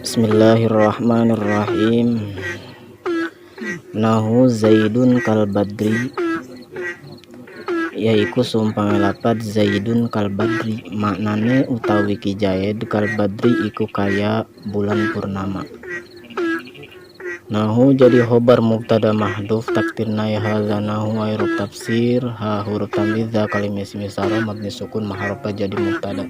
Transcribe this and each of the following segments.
Bismillahirrahmanirrahim. Nahu Zaidun kal badri, yaiku sumpama lapad Zaidun kal badri, maknane utawi Ki Zaid kal badri iku kaya bulan purnama. Nahu jadi khobar mubtada mahdhuf takdirna ya hadza nahu ay huruf tafsir ha huruf tamyiz za kalim isim isyarah mabni sukun maharofa jadi mubtada.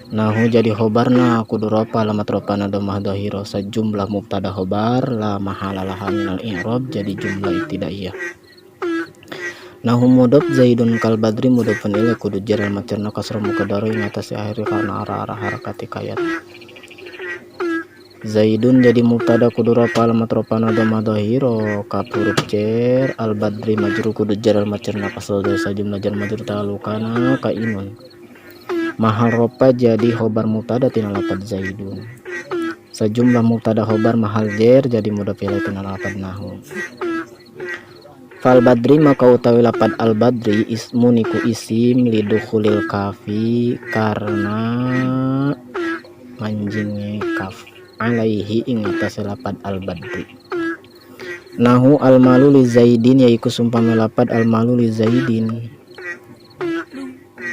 Nahu jadi khobarna kudu rofa lamat rofana dhammah dhahira sejumlah mubtada khobar la mahala laha minal i'rab jadi jumlah ibtidaiyah. Nahu mudhof Zaidun kal badri mudhofun ilaih kudu jar al majarna kasrah muqaddara ing atase akhir karena arah-arah harakat hikayat. Zaidun jadi mubtada kudu rofa alamat rofana dhammah dhahira kaf huruf jar al badri majrur kudu jar al majarna kasrah sajumlah jar majrur ta'alukana kainun. Mahal rofa jadi khobar mubtada tina lapad Zaidun. Sejumlah mubtada khobar mahal jer jadi mudhof ilaih tina lapad nahu. Fal badri maka utawi lapad al badri ismu niku isim lidukhulil kafi karena manjinge kaf alaihi ing atase lapad al badri. Nahu al malu li Zaidin yaiku sumpama lapad al malu li Zaidin.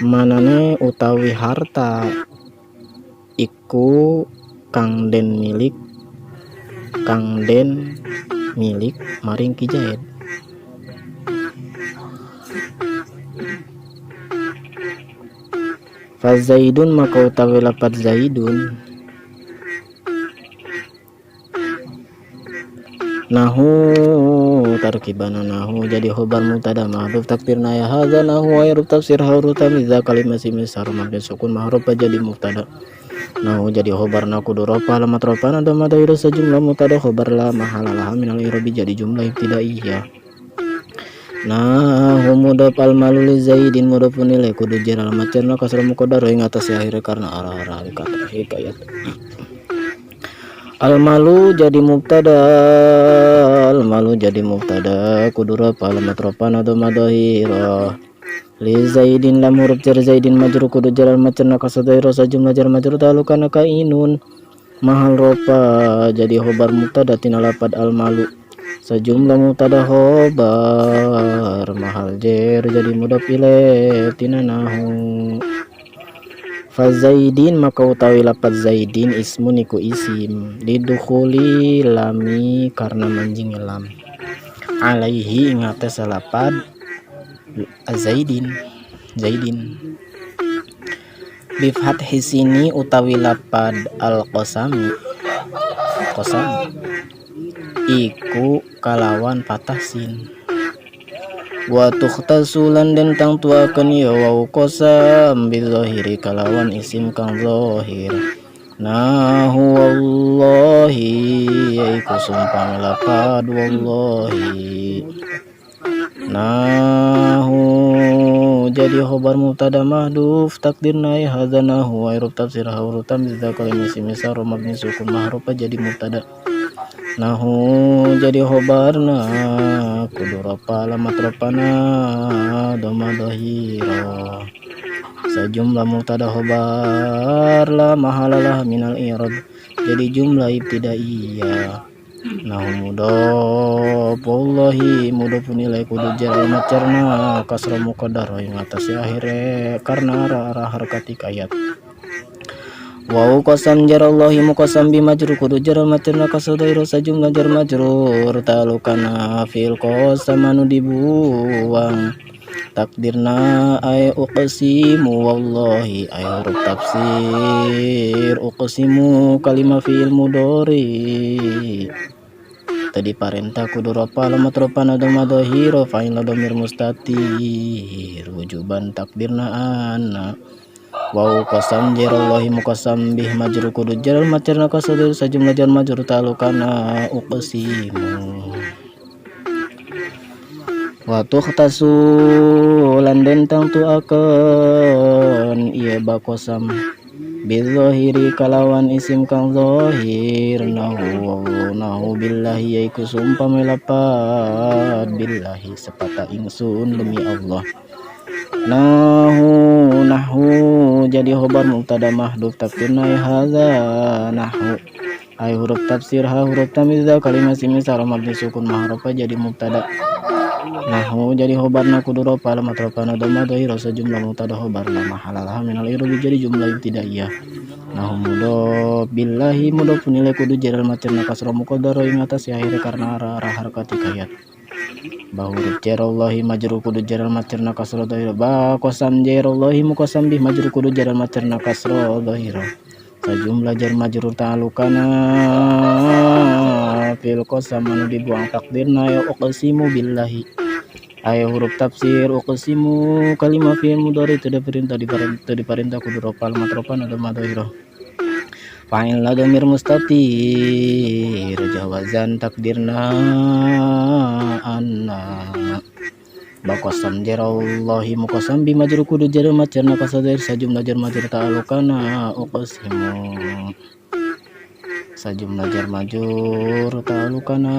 Manane utawi harta iku kang den milik maring Ki Zaid. Fa Zaidun maka utawi lapad Zaidun nahu tarkibana nahu jadi khobar mubtada mahdhuf takdirna ya hadza nahu wa huruf tafsir huruf tamyiz kalimat isim isyarah mabni sukun mahruf jadi mubtada. Nahu jadi khobarna kudu rofa alamat rofana dhamma dhahira sejumlah mubtada khobar la mahala laha minal i'rabi jadi jumlah ibtidaiyah. Nahu mudhof al malu li Zaidin mudhofun ilaih kudu jar al majarna kasrah muqaddar ing atase akhir karena arah-arah kata hikayat. Al malu jadi mubtada, al malu jadi mubtada kudu rofa alamat rofana dhamma dhahira li Zaidin lam huruf jar Zaidin majrur kudu jar al majarna kasrah dhahira sajumlah jar majrur ta'alukana kainun. Mahal rofa jadi khobar mubtada tina lapad al malu sejumlah mubtada khobar mahal jer jadi mudhof ilaih tina nahu. Fa Zaidin maka utawi lapad Zaidin ismun iku isim lidukhuli lami karena manjing lam alaihi ing atase lapad Zaidin Zaidin. Bi fathi sini utawi lapad al qasami qasam iku kalawan fathah sin. Wa tukhtasu lan den tangtuakeun ya wau qasam bizahiri kalawan isim kang zahir. Nahu wallahi yaiku sumpah lapad wallahi. Nahu jadi khobar mubtada mahdhuf takdirna ya hadza nahu wa huruf tafsir huruf tamyiz kalim isim isyarah mabni sukun mahruf jadi mubtada. Nahu jadi khobarna kudu rofa alamat rofana dhamma dhahira sejumlah mubtada khobar la mahalalah minal i'rab jadi jumlah ibtidaiyah. Nahu mudhof wallahi mudhofun ilaih kudu jar al majarna kasrah muqaddar ing atase akhire karena arah-arah harakat hikayat. Wau qasam jar Allahi muqassam bi majrur kudu jar al majarna kasrah dhahira sajumlah jar majrur ta'alukana fil qasam anu dibuang takdirna ay uqsimu wallahi ay huruf tafsir uqsimu kalimah fi'il mudhari tadi parentah kudu rofa alamat rofana dhamma dhahira fa'il dhamir mustatir wujuban takdirna anna. Wau qasam jar Allahi muqassam bih majrur kudu jar al majarna kasrah sajumlah jar majrur ta'alukana uqsimu. Wa tukhtasu lan den tangtuakeun ieu baqasam bizahiri kalawan isim kang zahir. Nahu nahu billahi yaiku sumpah melapad billahi sepata ingsun demi Allah. Nahu nahwu jadi khobar mubtada mahdhuf takdirna hadza nahwu ay huruf tafsir ha huruf tamyiz kalimat isim isyarah mabni sukun mahrufa jadi mubtada. Nahwu jadi khobarna kudu rofa alamat rofana dhamma dhahira sejumlah mubtada khobar la mahala laha minal i'rabi jadi jumlah ibtidaiyah. Nahu mudhof billahi mudhofun ilaih kudu jar matirna kasra muqaddar ing atas akhir karena arah arah harkat hikayat. Ba huruf jar Allahi majrur kudu jar matirna kasra dhahira. Ba qasam jar Allahi muqassam bih majrur kudu jar matirna kasra dhahira. Sajumlah jar majrur ta'alukana fil qasam anu dibuang takdirna ya uqsimu billahi. Aya huruf tafsir uqsimu kalimah fi'il mudhari teu diperintah teu diperintah kudu rofa alamat rofa nu madhahirah. Fa'il la dhamir mustatir jawazan takdirna anna. Baqasam jarallahi muqassam bi majrur kudu jar majarna kasadar sajumlah jar majrur ta'alukana uqsimu sajumlah jar majrur ta'alukana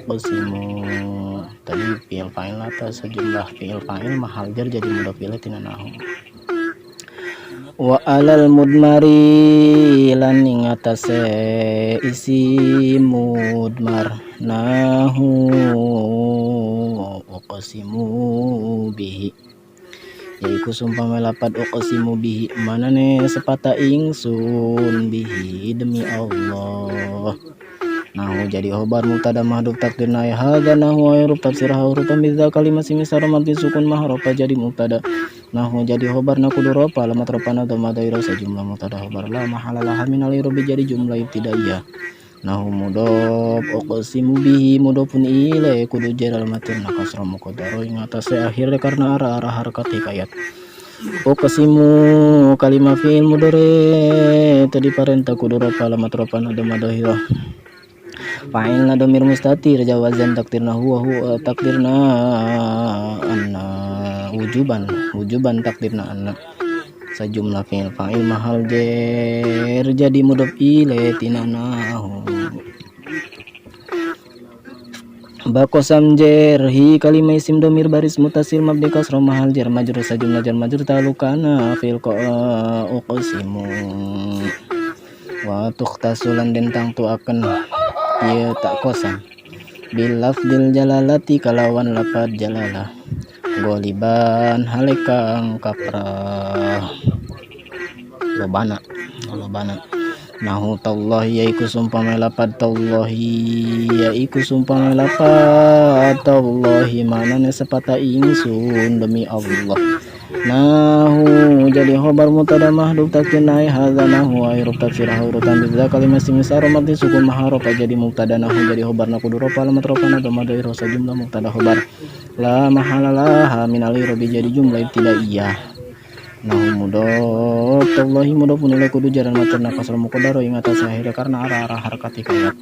uqsimu. Tadi fi'il fa'il atau sejumlah fi'il fa'il mahal jar jadi mudhof ilaih tina nahu. Wa alal mudmari lan ing atase isi mudmar nahu uqsimu bihi yaiku sumpah melapad uqsimu bihi manane sepata ingsun bihi demi Allah. Nahu jadi khobar mubtada mahdhuf takdirna ya hadza nahu huruf tafsir huruf tamyiz kalimat isim isyarah mabni sukun mahrufa jadi mubtada. Nahu jadi khobar na kudu rofa alamat rofana dhamma dhaira sejumlah mubtada khobar la mahala laha minal i'rabi jadi jumlah ibtidaiyah. Nahu mudhof uqsimu bihi mudhofun ilaih kudu jar matirna kasra muqaddar ing atase akhir karena arah arah harkat hikayat. Uqsimu kalimah fi'il mudhari teu diparentah kudu rofa alamat rofana dhamma dhahirah. Fa'il na dhamir mustatir jawazan takdirna huwa huwa takdirna anna wujuban wujuban takdirna anna sajumlah fi'il fa'il mahal jer jadi mudhof ilaih tina nahu. Baqasam jer hi kalimah isim dhamir baris mutasil mabni kasra mahal jar majrur sajumlah jar majrur ta'alukana fil uqsimu wa tuhtasulan den tangtuakeun ieu tak kosam bil lafdil jalalati kalawan lapad jalalah goliban halekang kaprah lobana lobana. Nahu tallahi yaiku sumpah melapad tallahi yaiku sumpah melapad tallahi manane sepata ingsun demi Allah. Nahu jadi khobar mubtada mahdhuf takdirna hadza nahu huruf tafsir huruf tamyiz kalimat isim isyarah mabni sukun mahrufa jadi mubtada. Nahu jadi khobarna kudu rofa alamat rofana dhamma dhaira sajumlah mubtada khobar la mahala laha minal i'rabi jadi jumlah ibtidaiyah. Nahu mudhof tallahi mudhofun ilaih kudu jaran matirna kasra muqaddar ing atas akhir karena arah arah harkat hikayat.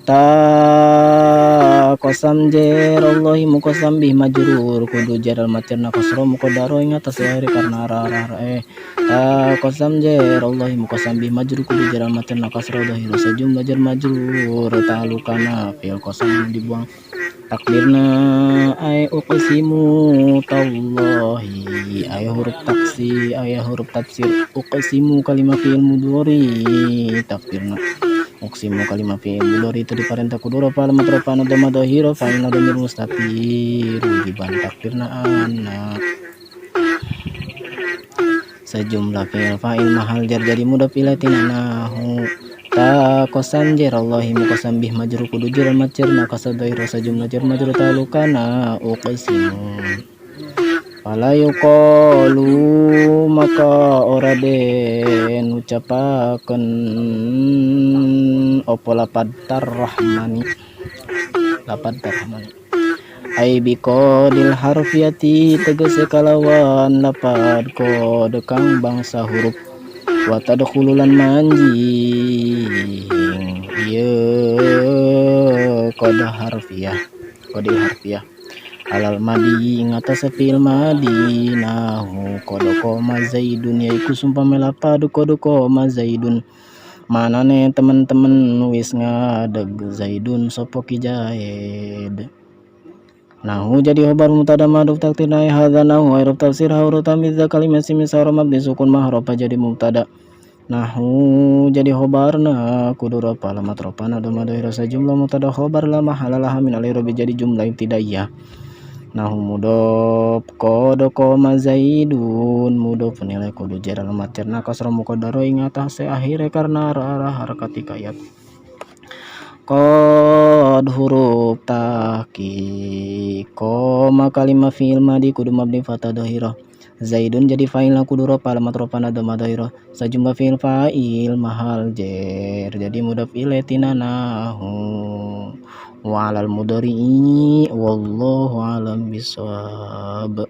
Ta qasam jar Allahi muqassam bih majrur kudu jar matirna kasra muqaddar ing atas akhir karena arah arah ta qasam jar Allahi muqassam bih majrur kudu jar matirna kasra dhahira sejumlah jar majrur ta'alukana fi'il qasam dibuang takdirna ay uqsimu tallahi ay huruf taksi ay huruf tafsir uqsimu kalimah fi'il mudhari takdirna uqsimu kalimah fi'il mudhari teu diparentah kudu rofa alamat rofana dhamma dhahira fa'il dhamir mustatir wujuban takdirna anna sejumlah fi'il fa'il mahal jar jadi mudhof ilaih tina nahu. Ta qasam jar Allahi muqassam bih majrur kudu jar majarna kasad dhaira sajumlah jar majrur ta'alukana uqsimu. Fala yuqalu maka ora den ucapaken apa lapad tarrahmani lapad tarrahmani ai biqadil harfiyati tegese kalawan lapad kode kang bangsa huruf wa tadkhululan manjing ieu kode harfiah kode harfiah alal madi ing atase fi'il madi nahu kode koma zaidun yaiku sumpah melapad kode koma zaidun manane temen-temen wis ngadeg zaidun sapa ki Zaid. Nahu jadi khobar mubtada mahdhuf takdirna hadza nahu i'rab tafsir huruf tamyiz kalimat isim isyarah mabni sukun mahrofa jadi mubtada. Nahu jadi khobarna kudu rofa alamat rofana dhamma dhahirah sajumlah mubtada khobar la mahala laha min al-i'rabi jadi jumlah ibtidaiyah. Nahu mudhof qad qoma zaidun mudhof nilai kudu jar alamat jarna kasrah muqaddara ing atase akhire karena arah harakat hikayat. Qad huruf tahqiq qoma kalimah fi'il madi kudu mabni fathah dhahirah. Zaidun jadi fa'il kudu rofa alamat rofana dhamma dhahirah sajumlah fi'il fa'il mahal jer jadi mudhof ilaih tina nahu wa alal mudhari'i wallahu alam bisawab.